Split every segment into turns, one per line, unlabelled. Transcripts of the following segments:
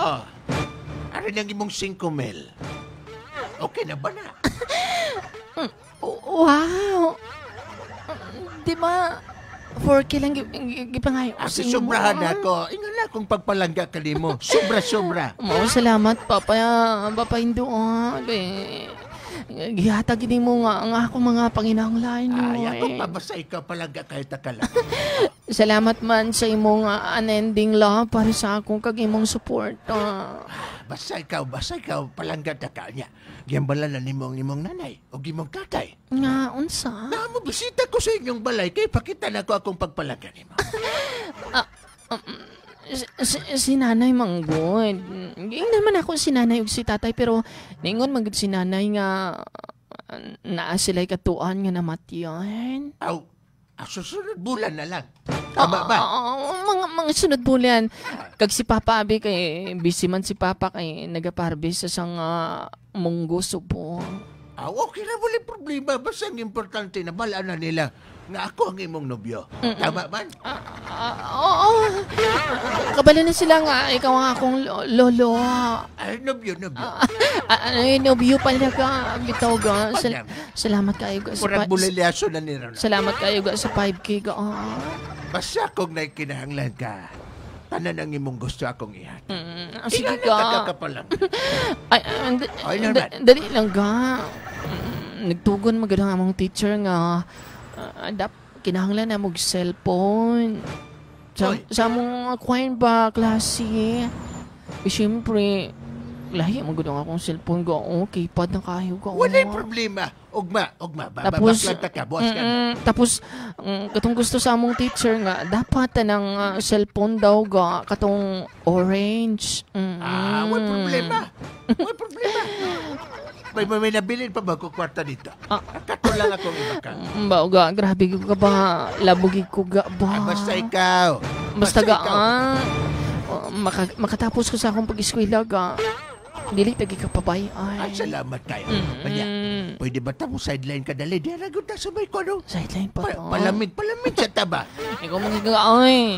Oh. Ari nang imong 5 mil. Okay na ba na?
Wow! Di ba, 4K lang gipangayo
Kasi
sa imo?
sobrahan ako. Ingon na akong pagpalangga kanimo. Sobra-sobra.
Mao, salamat, Papa, Papa Indo. Ah. Kay, gihatag gini mo nga ang akong mga panginahanglan.
Ay, ako
eh.
pa basta ikaw palangga kahit takala.
Salamat man sa imong unending love para sa akong kag imong support. Ah.
Basta ikaw palangga ta ka niya. Giyambalan na nimo ang imong nanay o imong tatay.
Nga, unsa?
Na mo bisita ko sa inyong balay kay pakita na ko akong pagpalangga nimo.
Si nanay manggod. Ingnan man ako si nanay ug si tatay pero ningon man gud si nanay nga naa sila'y katuan nga namatyan.
Aw, susunod bulan na lang. Tama ba?
Oo, mga sunod bulan. Kag si Papa abi kay busy man si Papa kay nagaparbis sa sang munggo subo.
Ah, okay na, wala problema. Basta ang importante na balaan na nila nga ako ang imong nobyo. Tama man?
Oo. Kabalo na sila nga ikaw ang akong lolo.
Ay, nobyo, nobyo.
Ay, nobyo pala ka. Bitaw ga. Salamat kayo ga sa
Murag bulilyaso na nila.
Salamat kayo ga sa 5K ga. Ah.
Basta kung naikinahanglan ka, tanan ang imong gusto akong ihat.
Sige
ka.
ga.
Ka pa lang.
Ay,
Ay, Norman.
dali lang ga. Nagtugon maganda ang among teacher nga kinahanglan na mag cellphone. Sa among akwain ba klase? Eh, siyempre, lahi mo gud ang akong cellphone ga. Oh, keypad na kayo ga.
Wala'y problema. Ugma, ugma.
Tapos,
Babaklata ka, buwas ka na.
Tapos, katong gusto sa among teacher nga, dapat tanang cellphone daw ga, katong orange.
Ah, wala'y problema. Wala'y problema. May nabilin pa ba ko kwarta dito?
Ah.
Kato lang akong iba ka.
Ba, ga, grabe ko ka ba? Labugi ko ga ba?
Ah, basta ikaw.
Basta ga,
ikaw.
Makatapos ko sa akong pag-eskwela ga. Dili tagi ka pabay.
Ay,
Ay.
salamat kayo. Kanya, pwede ba tamo sideline ka dali? Di na gud sa may ko, ano?
Sideline pa to.
Palamig, palamig sa taba.
Ikaw mga ga, ay.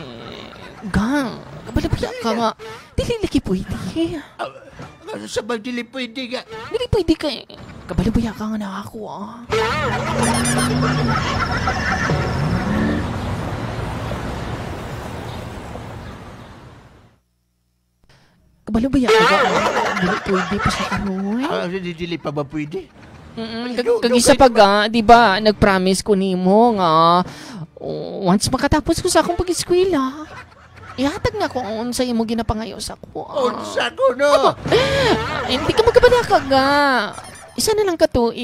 Ga, kabala ka nga. Dili lagi pwede.
Ah, sa ba dili pwede ga?
Dili pwede ka eh. Kabalo ba ka nga na ako ah. Kabalo ba ka ga? Dili pwede pa sa karoy.
Ah, dili pa ba pwede?
Kag isa pa ga, di ba, nag-promise ko nimo nga once makatapos ko sa akong pag-eskwela, ihatag na ko ang unsa imo ginapangayo sa ako.
Unsa ko no?
Hindi ka magkabala ka ga. Isa na lang katuig.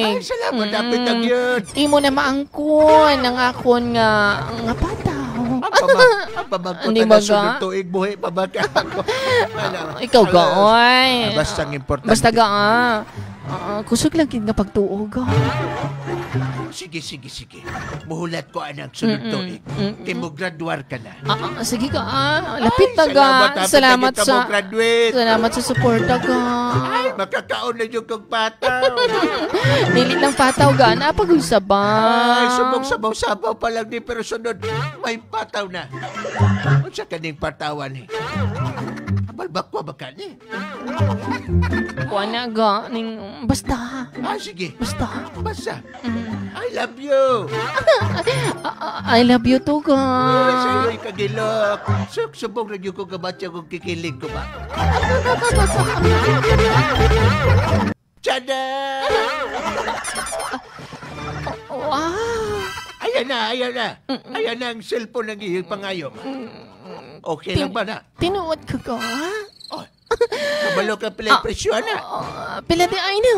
Ay, salamat, dapat ang yun.
Imo na maangkon ang akon nga pataw.
Ang pamangkot
Hindi
na
ba
sunod
ga?
tuig buhi pa ba ka ako?
Ikaw ga, oy.
Basta ang importante.
Basta ga, ah. Kusog lang gid nga pagtuog.
Sige, sige, sige. Muhulat ko anang sunod tuig. Kay mo graduar ka na.
Sige ka, Lapit na
Ay,
ga.
salamat,
Salamat
ka
sa
mo graduate.
Salamat sa suporta ga.
Ay, makakaon na yung kong pataw.
Dili lang pataw ga, napagulsa ba?
Ay, subong sabaw-sabaw pa lang di pero sunod may pataw na. Unsa kaning patawan ni? Balbakwa ba ka ni?
Kuha na ga, ning basta.
Ah, sige.
Basta.
Basta. I love you.
I love you too ga.
Ay, sa'yo'y kagilok. Subong na ko kabatya kung kikilig ko ba. Tada!
Wow.
Ayan na, ayan na. Ayan na ang cellphone ng iyong pangayom. Okay lang ba na?
Tinuod ka ga?
Oh, kabalo ka pala yung presyo na.
Pila di ay na.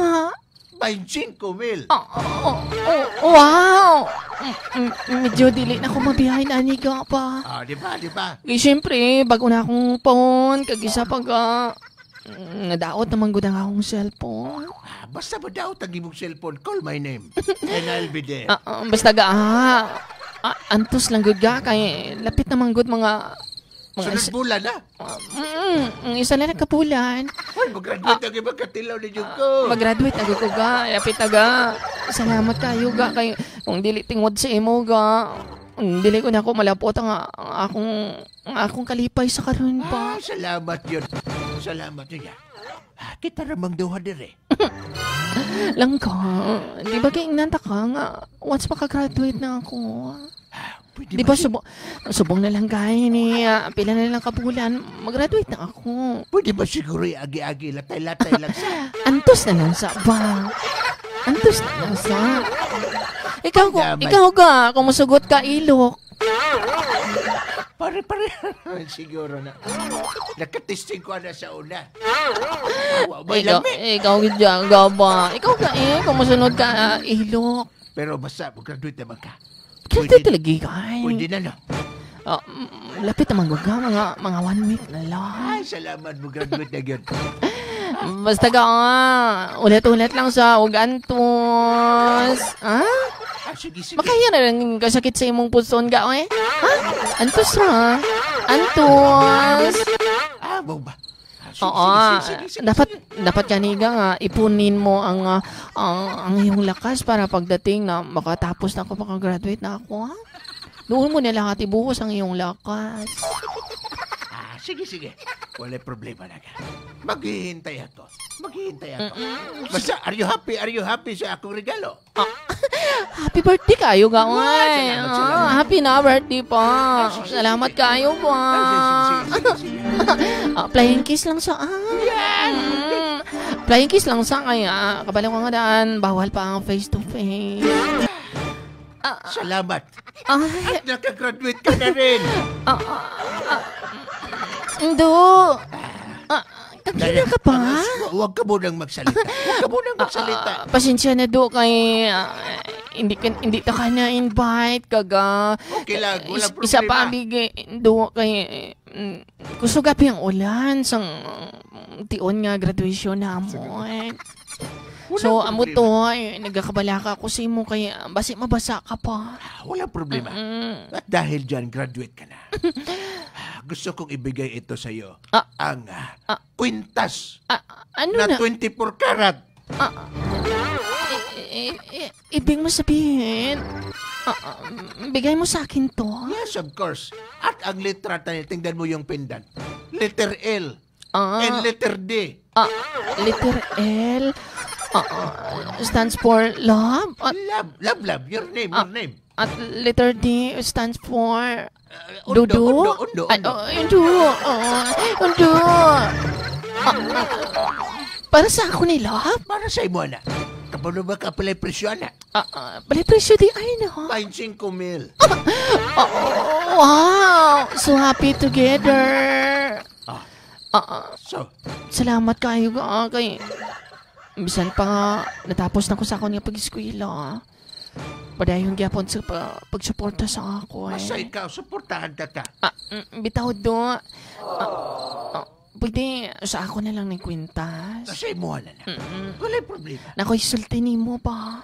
25 mil.
Oh, wow! Medyo dili na ako mabiyahin ani ga pa.
Ah, di ba, di ba?
Eh, siyempre, bago na akong phone, kag isa pa ga. Nadaot naman gud ang akong cellphone.
Ah, basta ba daot ang imong cellphone, call my name. And I'll be there.
Basta ga, antos lang gud ga, kay lapit naman gud mga
Sunod bulan na.
Isa na lang kabulan.
Hoy, mag-graduate ang ibang katilaw ni ko.
Mag-graduate na ko ga, lapit na ga. Salamat kayo ga, kay kung dili tingod sa imo ga, dili ko na ako malapot ang akong kalipay sa karon pa.
Ah, salamat yun. Salamat niya. Ah, kita ramang duha dire.
Langka, di ba giingnan ta ka nga once makagraduate na ako?
Ah, pwede
Di ba subong na lang kay ni pila na lang ka bulan mag-graduate na ako.
Pwede ba siguro agi-agi, latay-latay lang sa
Antos na lang sa ba. Antos na lang sa. Ikaw ko,
Damay.
ikaw ka kung musugot ka ilok.
Pare-pare siguro na. Nakatesting ko na sa una. Wa may
Ikaw,
lami.
ikaw gid gaba. Ikaw ka eh kung musunod ka ilok.
Pero basta mag-graduate naman ka.
Kita talaga kay.
Pwede na, no?
Lapit naman ka, mga one week na lang.
Ay, salamat, mo-graduate na yun.
Basta ka, ulit-ulit lang sa ug antos. Ah?
Ah, sige, sige.
Makaya na lang kasakit sa imong puson ka, eh. Ha? Antos ra. Antos.
Ah, mo ba? Ah, sige,
Oo.
sige, sige, sige,
dapat
sige.
dapat kaniga nga ipunin mo ang iyong lakas para pagdating na makatapos na ako, makagraduate na ako, ha? Doon mo na lahat ibuhos ang iyong lakas.
Ah, sige, sige. Wala problema na ka. Maghihintay ako. Maghihintay ako. Basta, are you happy? Are you happy sa akong regalo?
Happy birthday kayo ka, oy.
Salamat, salamat.
Ah, happy na birthday pa.
Ah, sige,
Salamat
sige.
kayo pa.
Ah, sige, sige, sige, sige.
Ah, flying kiss lang sa Flying kiss lang sa kaya kabalo ko nga daan bawal pa ang face to face.
Salamat.
Ay,
At nakagraduate ka na rin.
Ndo. Ah, kagina ka pa?
Huwag ka munang magsalita. Huwag ka munang magsalita.
Ah, pasensya na do kay hindi ta ka na invite kaga.
Okay lang, walang
Isa pa
problema.
bigay do kay kusog api ang ulan sang tion nga graduation namon.
Walang
So amo
problema.
to ay, nagakabala ka ako sa imo kay basi mabasa ka pa.
Ah, walang problema. At dahil dyan, graduate ka na. Ah, gusto kong ibigay ito sa iyo.
Ah.
Ang kwintas
Ah, ano
na
na?
24 karat.
Eh, ibig mo sabihin, bigay mo sa akin to?
Yes, of course. At ang letra, tingnan mo yung pendant. Letter L and letter D.
Ah, letter L stands for love. At,
Love, love, love. Your name, your name.
at letter D stands for
Undo,
Dudu?
undo, undo,
Ay,
undo.
oh, undo. Oh, undo. Para sa ako ni love?
Para sa imo na. Kabalo ba ka pala presyo na?
Pala presyo di ay no.
25 mil.
Oh, wow! So happy together.
So,
Salamat kayo kay bisan pa nga natapos na ko sa akong nga pag-eskwela. Padayon gyapon sa pagsuporta sa ako eh.
Basta ikaw, suportahan ka ka.
Ah, bitaw do. Pwede sa ako na lang ni kwintas.
Sa imo na na. Wala'y problema.
Nakoy sulti nimo pa.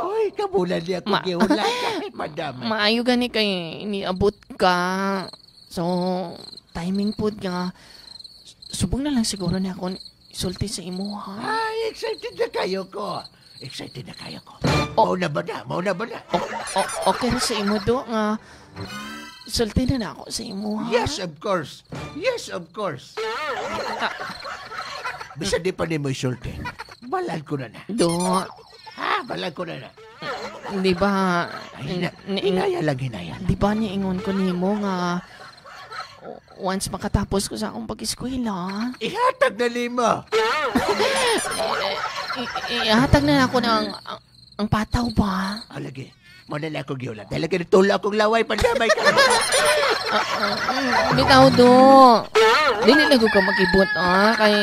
Uy, kabulan niya ako gihula ka. Madam.
Maayo gani kay niabot ka. So, timing pod nga. Subong na lang siguro na ako sulti sa imo ha.
Ay, excited na kayo ko. Excited na kayo ko. Mauna ba na? Mauna ba na?
Okay ra sa imo do nga sulti na na ako sa imo ha.
Yes, of course. Yes, of course. Bisa di pa nimo isulti. Balan ko na na.
Do,
Ha? Balan ko na na.
di ba?
Ay, hinaya lang, hinaya.
Di ba niingon ko nimo nga once makatapos ko sa akong pag-eskwela,
Ihatag na nimo.
ihatag na ako ng ang pataw ba?
Alagi. Mo na lang ako giulat. Talaga natula akong laway pandamay ka.
Bitaw do. Dili na ko makibot kay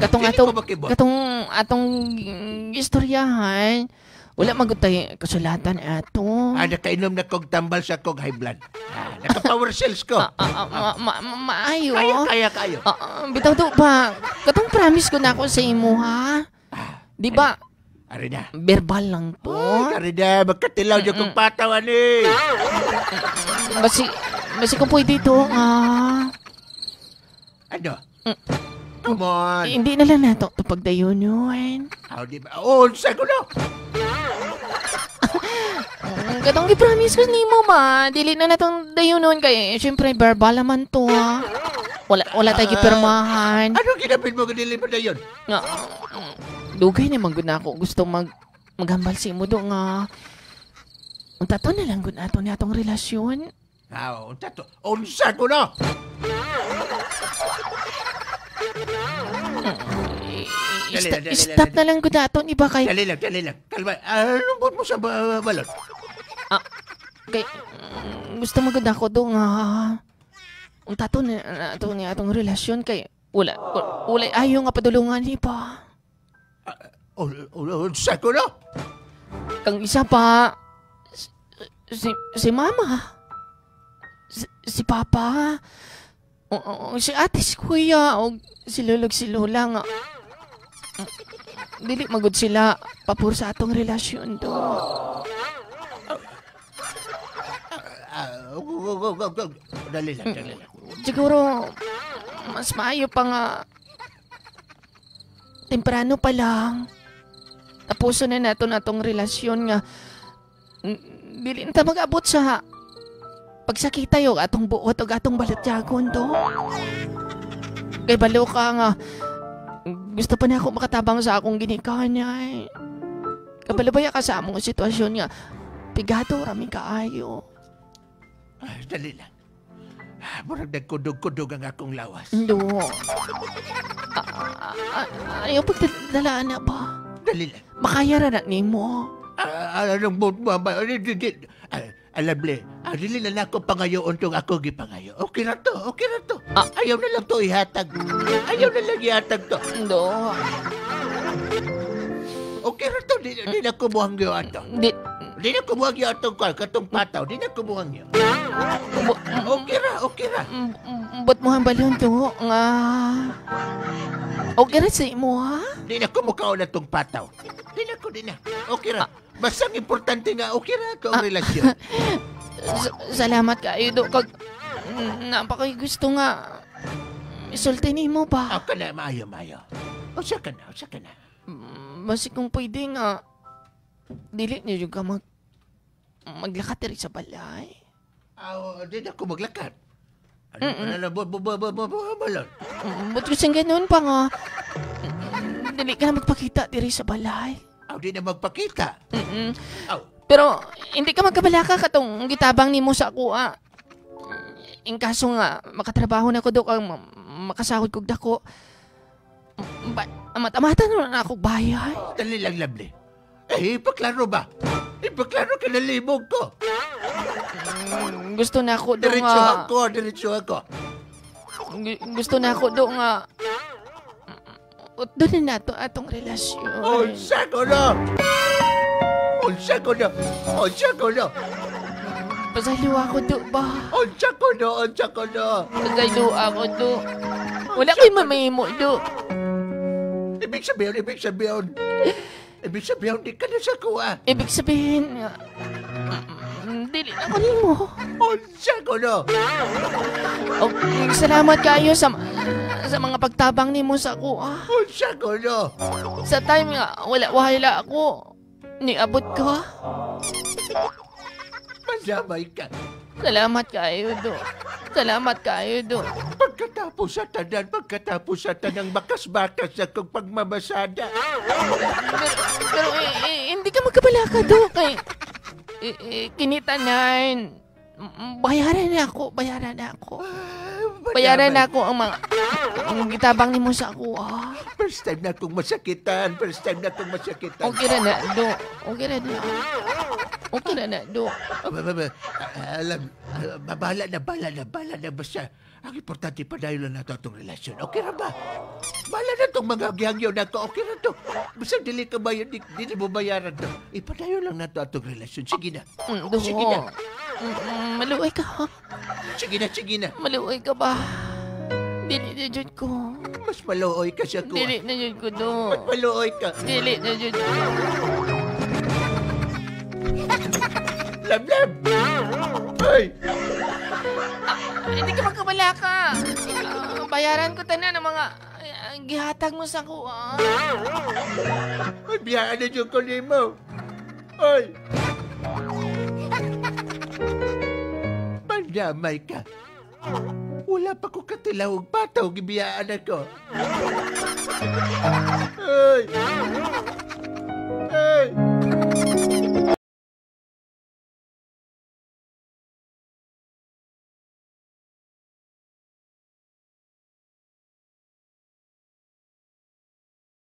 katong
Dili
atong
ko makibot.
katong atong istoryahan wala magutay kasulatan ato.
Ah, nakainom na kog tambal sa kog high blood. Ah, naka-power cells ko.
Maayo.
Kaya, kaya, kayo.
Bitaw do ba? Katong promise ko na ako sa imo ha. Di ba?
Ari na.
Verbal lang to.
Ay, ari na. Magkatilaw niyo kong patawan eh.
Basi kung pwede to
Ano? Come on.
Hindi na lang nato to pagdayon yun.
Ah, di ba? Oh, unsa ko no?
Katong gi-promise ko nimo ba? Dili na natong dayonon kay syempre verbal naman to ha. Wala wala tay gipirmahan.
Ano ginapin mo dili pa dayon?
Nga dugay naman gud na ako gusto maghambal sa imo do nga unta to na lang gud ato ni atong relasyon.
Ah, unsa to? Unsa ko no? Dali lang, dali lang,
Stop na lang gud ato ni ba kay
Dali lang, dali lang. Kalma. Ano mo sa balot?
Kay gusto mo gud ako do nga unta to na ato ni atong relasyon kay wala wala ayo nga padulungan ni pa.
Unsa ko no?
Kang isa pa si mama, si papa, o si ate, si kuya, o si lolog, si lola nga dili magud sila pabor sa atong relasyon do.
Go, go, go, go. Dali lang, dali lang.
Siguro mas maayo pa nga temprano pa lang tapuson na nato na atong relasyon nga dili na ta mag-abot sa pagsakita yung atong buot o atong balatyagon do. Kay balo ka nga gusto pa na ako makatabang sa akong ginikanan. Kabalo ba ka sa among sitwasyon nga pigado rami kaayo.
Ay, dali lang. Murag nagkudog-kudog ang akong lawas.
Do. Ayaw pagdalaan na ba?
Dali lang.
Makaya ra na nimo.
Anong buot mo ba? Di. Alam le, dili na lang ako pangayoon tong ako gipangayo. Okay na to, okay na to. Ayaw na lang to ihatag. Ayaw na lang ihatag to.
Do.
Okay na to, di na ko muhangyo ato.
Di
Di na ko muhangyo atong kwan, katong pataw, di na ko muhangyo. Okay ra, okay ra.
Ba't mo hambal yun to? Nga okay ra sa imo ha?
Di na ko mukaon atong pataw. Di na ko, di na. Okay ra. Basta ang importante nga, okay ra to ang relasyon.
Salamat kayo do kag napakay gusto nga isulti nimo ba?
Ako na, maayo, maayo. Usa ka na, usa ka na.
Basi kung pwede nga dili niyo ka maglakat diri sa balay.
Di na ko maglakat. Ano na, balon?
Ba't kasi ganun pa nga? Dili ka na magpakita diri sa balay.
Di na magpakita. Aw.
Pero hindi ka magkabalaka katong gitabang nimo sa ako ah. In kaso nga makatrabaho na ko do kang makasahod kog dako. Amat-amatan na ako bayad.
Dali lang, lovely. Eh, ipaklaro ba? Ipaklaro ka na libog ko.
Gusto na ako do
Diretso
nga.
ako, diretso ako.
Gusto na ako do nga. Doon na nato atong relasyon.
Unsa ko no? Unsa ko no? Unsa ko no?
Pasaylo ako do ba?
Unsa ko no? Unsa ko no?
Pasaylo ako do. Wala ko'y mamimo do.
Ibig sabihin, ibig sabihin. Ibig sabihin, di ka na sa kuha.
Ibig sabihin, dili na ko nimo.
Unsa ko no?
Oh, salamat kayo sa mga pagtabang nimo sa kuha.
Unsa ko no?
Sa time nga, wala ako. Niabot ka.
Masamay ka.
Salamat kayo do. Salamat kayo do.
Pagkatapos sa tanan, pagkatapos sa tanang bakas-bakas akong pagmamasada.
Pero hindi ka magkabalaka do. Kay, kinitanan. Bayaran na ako, bayaran na ako. Bayaran na ako ang mga ang gitabang nimo sa ako. Ah.
First time na akong masakitan. First time na akong masakitan.
Okay ra na, do. Okay ra na. Okay ra na, do.
Alam, bahala na, bahala na, bahala na. Basta, ang importante pa dahil na nato itong relasyon. Okay ra ba? Bahala na itong mga gihangyo na ko. Okay ra to. Basta dili ka bayad, dili mo bayaran to. Ipadayon lang nato atong relasyon. Sige na.
Do.
Sige na.
Maluoy ka, ha?
Sige na, sige na.
Maluoy ka ba? Dili na jud ko.
Mas maluoy ka sa kuha.
Dili na jud ko, do.
Mas maluoy ka.
Dili na jud ko.
Lab, lab! Ay!
Hindi ka magkabalaka. Bayaran ko tanan ang mga gihatag mo sa kuha.
Ay, biyaan na dyan ko nimo. Ay! Pandamay ka. Wala pa ko katilaw og pataw, gibiyaan ako. Ay.